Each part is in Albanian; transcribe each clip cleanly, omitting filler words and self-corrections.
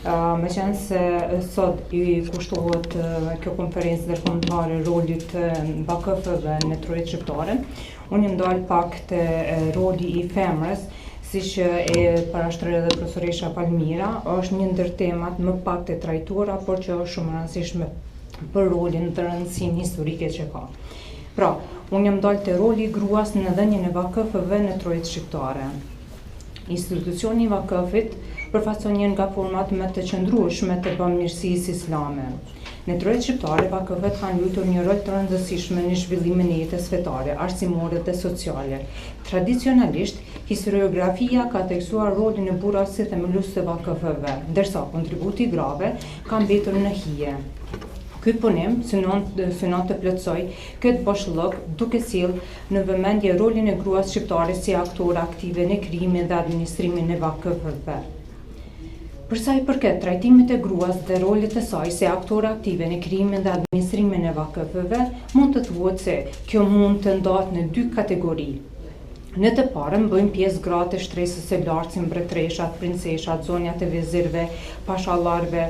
Meqenëse sot i kushtohet kjo konferencë ndërkombëtare rolit të vakëfeve në trojet shqiptare, unë jam ndalë pak te roli i femrës, siç e parashtroi edhe profesoresha Palmira, është një ndër temat më pak të trajtuara, por që është shumë e rëndësishme për rolin dhe rëndësinë historike që ka. Pra, unë jam ndalë te roli i gruas në dhënien e vakëfeve në trojet shqiptare. Institucioni i vakëfit përfaqëson një nga format më të qëndrueshme të bamirësisë islame. Në trojet shqiptare, vakëfet kanë luajtur një rol të rëndësishëm në zhvillimin e jetës fetare, arsimore dhe sociale. Tradicionalisht, historiografia ka theksuar rolin e burrave si themelues të vakëfeve, ndërsa kontributi i grave ka mbetur në hije. Ky punim synon synon të plotësojë këtë boshllëk duke sjellë në vëmendje rolin e gruas shqiptare si aktore aktive në krijimin dhe administrimin e vakëfeve. Për sa i përket trajtimit të gruas dhe rolit të saj si aktore aktive në krijimin dhe administrimin e vakëfeve, mund të thuhet se kjo mund të ndahet në dy kategori. Në të parën bëjnë pjesë gratë e shtresës së lartë si mbretëreshat, princeshat, zonjat e vezirëve, pashallarëve,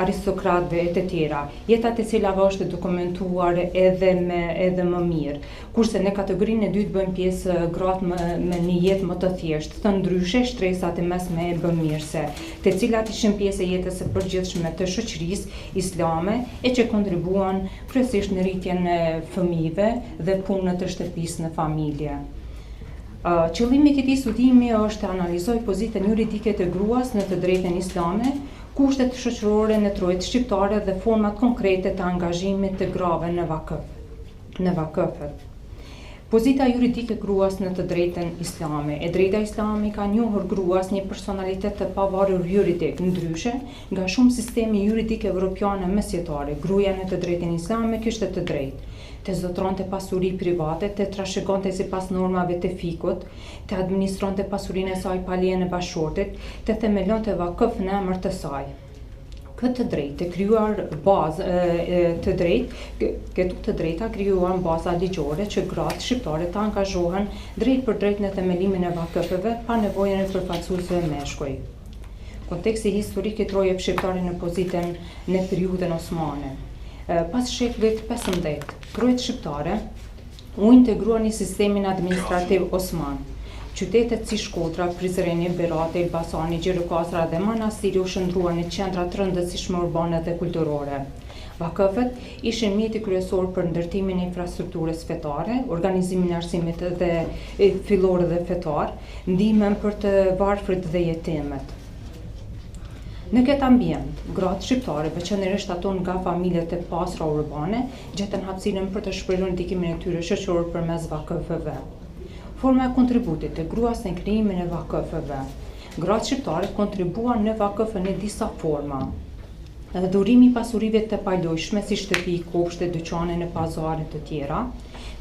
aristokratëve e të tjera, jeta e të cilave është e dokumentuar edhe me edhe më mirë. Kurse në kategorinë e dytë bëjnë pjesë gratë me, me një jetë më të thjeshtë, thënë ndryshe shtresat e mesme e bamirëse, të cilat ishin pjesë e jetës së përgjithshme të shoqërisë islame e që kontribuan kryesisht në rritjen e fëmijëve dhe punët e shtëpisë në familje. Qëllimi i këtij studimi është të analizojë pozitën juridike të gruas në të drejtën islame, kushtet shoqërore në trojet shqiptare dhe format konkrete të angazhimit të grave në vakëf, në vakëfet. Pozita juridike e gruas në të drejtën islame. E drejta islame i ka njohur gruas një personalitet të pavarur juridik, ndryshe nga shumë sisteme juridike evropiane mesjetare, gruaja në të drejtën islame kishte të drejtë të zotëronte pasuri private, të trashëgonte sipas normave të fikhut, të administronte pasurinë e saj pa lejen e bashkëshortit, të themelonte vakëf në emër të saj. Këtë të drejtë të krijuar bazë të drejtë, këto të drejta krijuan baza ligjore që gratë shqiptare të angazhohen drejtpërdrejt në themelimin e vakëfeve pa nevojën e përfaqësuesve meshkuj. Konteksti historik i trojeve shqiptare në pozitën në periudhën osmane. Pas shekullit 15, trojet shqiptare u integruan në sistemin administrativ osman. Qytetet si Shkodra, Prizreni, Berati, Elbasani, Gjirokastra dhe Manastiri u shndërruan në qendra të rëndësishme urbane dhe kulturore. Vakëfet ishin mjeti kryesor për ndërtimin e infrastrukturës fetare, organizimin e arsimit dhe fillor dhe fetar, ndihmën për të varfrit dhe jetimët. Në këtë ambient, gratë shqiptare, veçanërisht ato nga familjet e pasura urbane, gjetën hapësirën për të shprehur ndikimin e tyre shoqëror përmes vakëfeve. Forma e kontributit të gruas në krijimin e vakëfeve. Gratë shqiptare kontribuan në vakëfe në disa forma. Dhurimi i pasurive të paluajtshme si shtëpi, kopshte, dyqane në pazare të tjera,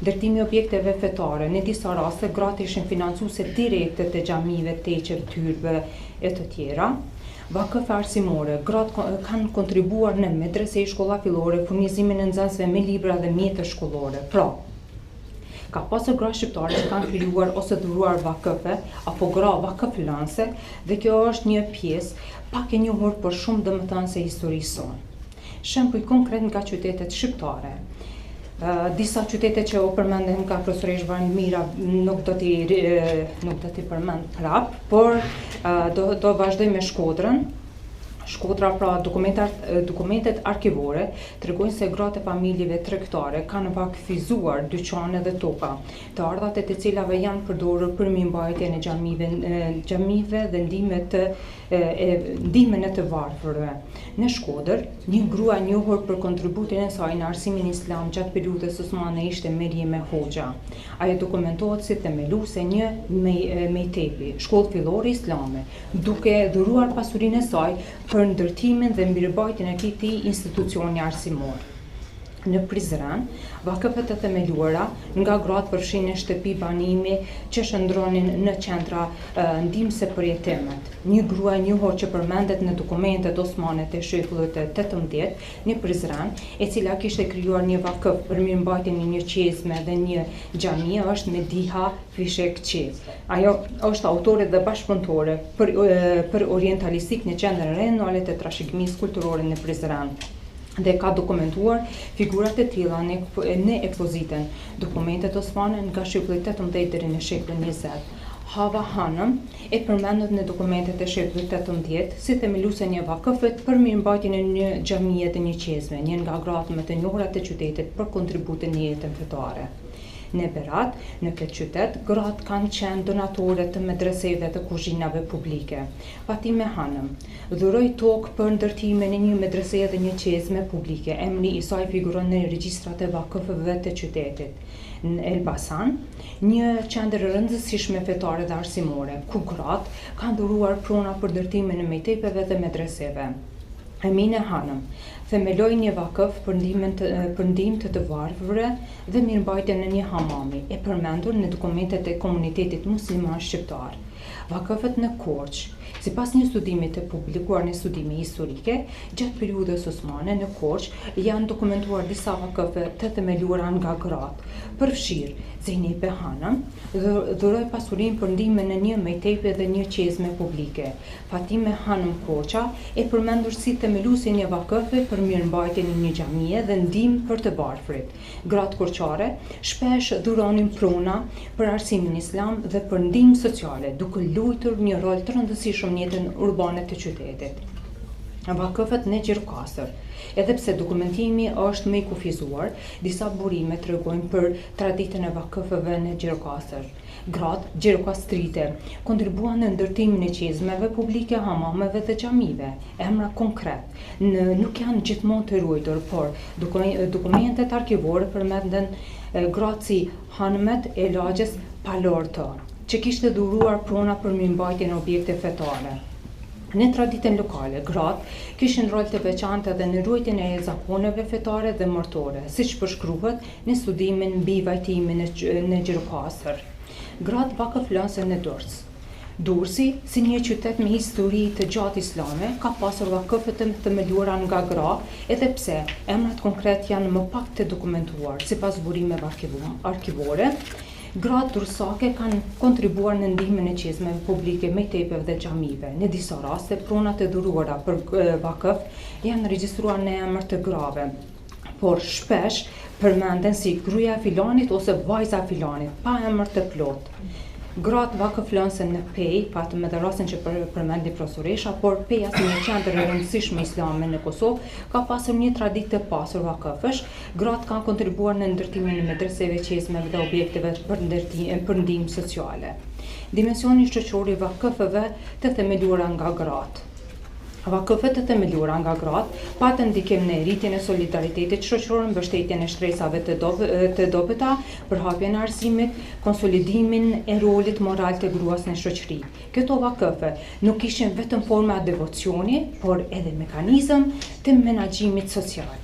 ndërtimi i objekteve fetare, në disa raste gratë ishin financuese direkte të xhamive, teqeve, tyrbe e të tjera. Vakëfe arsimore, gratë kanë kontribuar në medrese, shkolla fillore, furnizimin e nxënësve me libra dhe mjete shkollore. Pra, ka pasur gra shqiptare që kanë krijuar ose dhuruar vakëfe apo gra vakëflënëse dhe kjo është një pjesë pak e njohur por shumë domethënëse e historisë sonë. Shembuj konkret nga qytetet shqiptare. Disa qytete që u përmendën nga profesoreshë Valmira nuk do t'i nuk do t'i përmend prap, por do do vazhdoj me Shkodrën. Shkodra pra dokumentat dokumentet arkivore tregojnë se gratë e familjeve tregtare kanë vakëfizuar dyqane dhe toka, të ardhat e të cilave janë përdorur për mirëmbajtjen e xhamive, xhamive dhe ndihme të e ndihmën e të varfërve. Në Shkodër, një grua e njohur për kontributin e saj në arsimin islam gjatë periudhës osmane ishte Merjeme Hoxha. Ajo dokumentohet si themeluese e një mejtebi, shkollë fillore islame, duke dhuruar pasurinë e saj për ndërtimin dhe mirëmbajtjen e këtij institucioni arsimor. Në Prizren, vakëfet e themeluara nga gratë përfshinin shtëpi banimi që shndërronin në qendra ndihmëse për jetimët. Një grua e njohur që përmendet në dokumentet osmane të shekullit të 18 në Prizren, e cila kishte krijuar një vakëf për mirëmbajtjen e një çezme dhe një xhamie është Mediha Fishekçi. Ajo është autore dhe bashkëpunëtore për, për orientalistikë në Qendrën Rajonale të Trashëgimisë Kulturore në Prizren dhe ka dokumentuar figurat e tilla në, në ekspozitën Dokumentet osmane nga shekulli 18 deri në shekullin 20. Hava Hanëm e përmendur në dokumentet e shekullit 18 si themeluese e një vakëfe për mirëmbajtjen e një xhamie dhe një çezme, një nga gratë më të njohura të qytetit për kontributin në jetën fetare. Në Berat, në këtë qytet, gratë kanë qenë donatore të medreseve dhe kuzhinave publike. Fatime Hanëm dhuroi tokë për ndërtimin e një medreseje dhe një çezme publike. Emri i saj figuron në regjistrat e vakëfeve të qytetit. Në Elbasan, një qendër e rëndësishme fetare dhe arsimore, ku gratë kanë dhuruar prona për ndërtimin e mejtepeve dhe medreseve. Emine Hanëm themeloi një vakëf për ndihmën të, për ndihmë të të varfërve dhe mirëmbajtjen e një hamami, e përmendur në dokumentet e komunitetit musliman shqiptar. Vakëfet në Korçë. Sipas një studimi të publikuar në studime historike, gjatë periudhës osmane në Korçë janë dokumentuar disa vakëfe të themeluara nga gratë, përfshirë Zejnepe Hanëm, dhuroi pasurinë për ndihmën e një mejtepi dhe një çezme publike. Fatime Hanëm Koça, e përmendur si themeluese e një vakëfe për mirëmbajtjen e një xhamie dhe ndihmë për të varfrit. Gratë korçare shpesh dhuronin prona për arsimin islam dhe për ndihmë sociale, duke luajtur një rol të rëndësishëm në jetën urbane të qytetit. Vakëfet në Gjirokastër. Edhe pse dokumentimi është më i kufizuar, disa burime tregojnë për traditën e vakëfeve në Gjirokastër. Gratë gjirokastrite kontribuan në ndërtimin e çezmeve publike, hamameve dhe xhamive. Emra konkret në nuk janë gjithmonë të ruajtur, por dokumentet arkivore përmenden gratë si hanëmet e lagjes Palorto, që kishte dhuruar prona për mirëmbajtjen e objekteve fetare. Në traditën lokale, gratë kishin rol të veçantë edhe në ruajtjen e zakoneve fetare dhe mortore, siç përshkruhet në studimin mbi vajtimin në Gjirokastër. Gratë vakëflënëse në Durrës. Durrësi, si një qytet me histori të gjatë islame, ka pasur vakëfe të themeluara nga gra, edhe pse emrat konkret janë më pak të dokumentuar, sipas burimeve arkivore. Gratë durrsake kanë kontribuar në ndihmën e çezmeve publike, mektepeve dhe xhamive. Në disa raste, pronat e dhuruara për vakëf janë regjistruar në emër të grave. por shpesh përmenden si gruaja e filanit ose vajza e filanit, pa emër të plotë. Gratë vakëflënëse në Pejë, patëm edhe rastin që për, përmendi profesoresha, por Peja si një qendër e rëndësishme islame në Kosovë, ka pasur një traditë të pasur vakëfesh. Gratë kanë kontribuar në ndërtimin e medreseve, çezmeve dhe objekteve për ndërtim, për ndihmë sociale. Dimensioni shoqëror i vakëfeve të themeluara nga gratë. Vakëfet e themeluara nga gratë patën ndikim në rritjen e solidaritetit shoqëror, mbështetjen e shtresave të, dob të dobëta, përhapjen e arsimit, konsolidimin e rolit moral të gruas në shoqëri. Këto vakëfe nuk ishin vetëm forma devocioni, por edhe mekanizëm të menaxhimit social.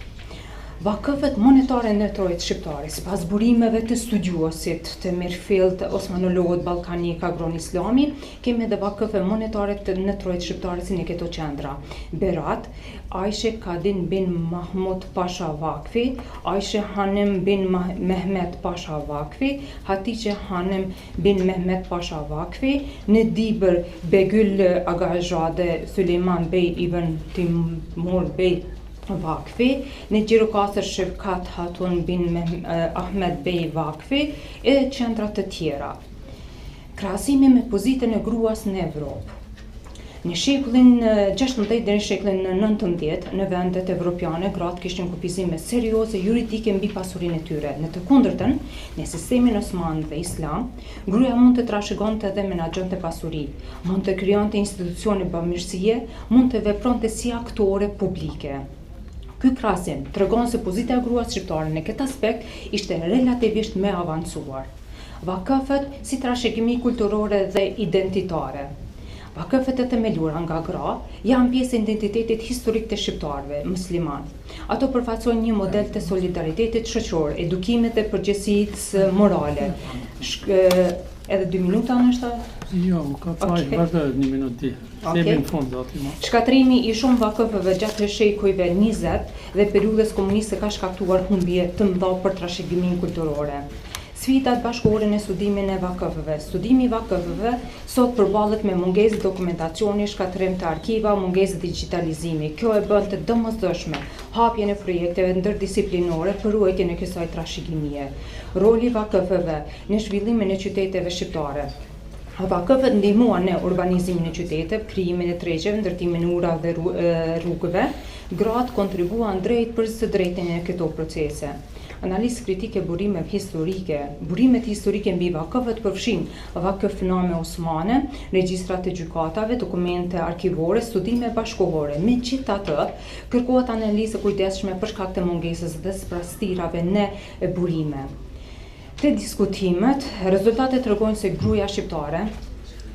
Vakëfet monetare në trojet shqiptare, sipas burimeve të studiuesit të mirëfilltë osmanologut ballkanik Agron Islami, Kemi edhe vakëfe monetare të në trojet shqiptare si në këto qendra, Berat, Ajshe Kadin bin Mahmut Pasha Vakfi, Ajshe Hanim bin Mehmet Pasha Vakfi, Hatice Hanim bin Mehmet Pasha Vakfi, në Dibër Begyl Agazade Sylejman Bej ibn Timur Bej Vakfi, në Gjirokastër Shefkat Hatun bin Ahmet Bej Vakfi e qendra të tjera. Krahasimi me pozitën e gruas në Evropë. Në shekullin 16 deri në shekullin 19, në vendet evropiane gratë kishin kufizime serioze juridike mbi pasurinë e tyre. Në të kundërtën, në sistemin osman dhe islam, gruaja mund të trashëgonte dhe menaxhonte pasuri, mund të krijonte institucione bamirësie, mund të vepronte si aktore publike. Ky krahasim tregon se pozita e gruas shqiptare në këtë aspekt ishte relativisht më e avancuar. Vakëfet si trashëgimi kulturore dhe identitare. Vakëfet e themeluara nga gra janë pjesë e identitetit historik të shqiptarëve muslimanë. Ato përfaqësojnë një model të solidaritetit shoqëror, edukimit dhe përgjegjësisë morale. Shk edhe dy minuta ndoshta? Jo, ka pa, okay. vazhdo edhe një minutë ti. Okay. Jemi në fund aty më. Shkatërrimi i shumë vakëfeve gjatë shekujve 20 dhe periudhës komuniste ka shkaktuar humbje të mëdha për trashëgiminë kulturore. Sfidat bashkëkohore në studimin e vakëfeve. Studimi i vakëfeve sot përballet me mungesë dokumentacioni, shkatërrim të arkivave, mungesë digjitalizimi. Kjo e bën të domosdoshme hapjen e projekteve ndërdisiplinore për ruajtjen e kësaj trashëgimie. Roli i vakëfeve në zhvillimin e qyteteve shqiptare. Vakëfet ndihmuan në urbanizimin e qyteteve, krijimin e tregjeve, ndërtimin e urave dhe rrugëve. Gratë kontribuan drejtpërsëdrejti në këto procese. Analizë kritike e burimeve historike Burimet historike mbi vakëfet përfshijnë vakëfname osmane, regjistra të gjykatave, dokumente arkivore, studime bashkëkohore. Megjithatë, kërkohet analizë e kujdesshme për shkak të mungesës dhe zbrazëtirave në burime. Te diskutimet, rezultatet tregojnë se gruaja shqiptare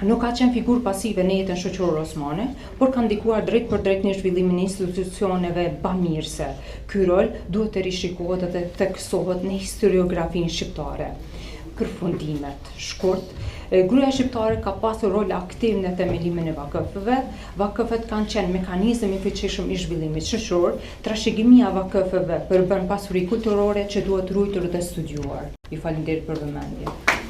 nuk ka qenë figurë pasive në jetën shoqërore osmane, por ka ndikuar drejtpërdrejt në zhvillimin e institucioneve bamirëse. Ky rol duhet të rishikohet dhe të theksohet në historiografinë shqiptare. Përfundimet, shkurt, gruaja shqiptare ka pasur rol aktiv në themelimin e vakëfeve, vakëfet kanë qenë mekanizëm i fuqishëm i zhvillimit shoqëror, Trashëgimia e vakëfeve përbën pasuri kulturore që duhet ruajtur dhe studiuar. Ju faleminderit për vëmendje.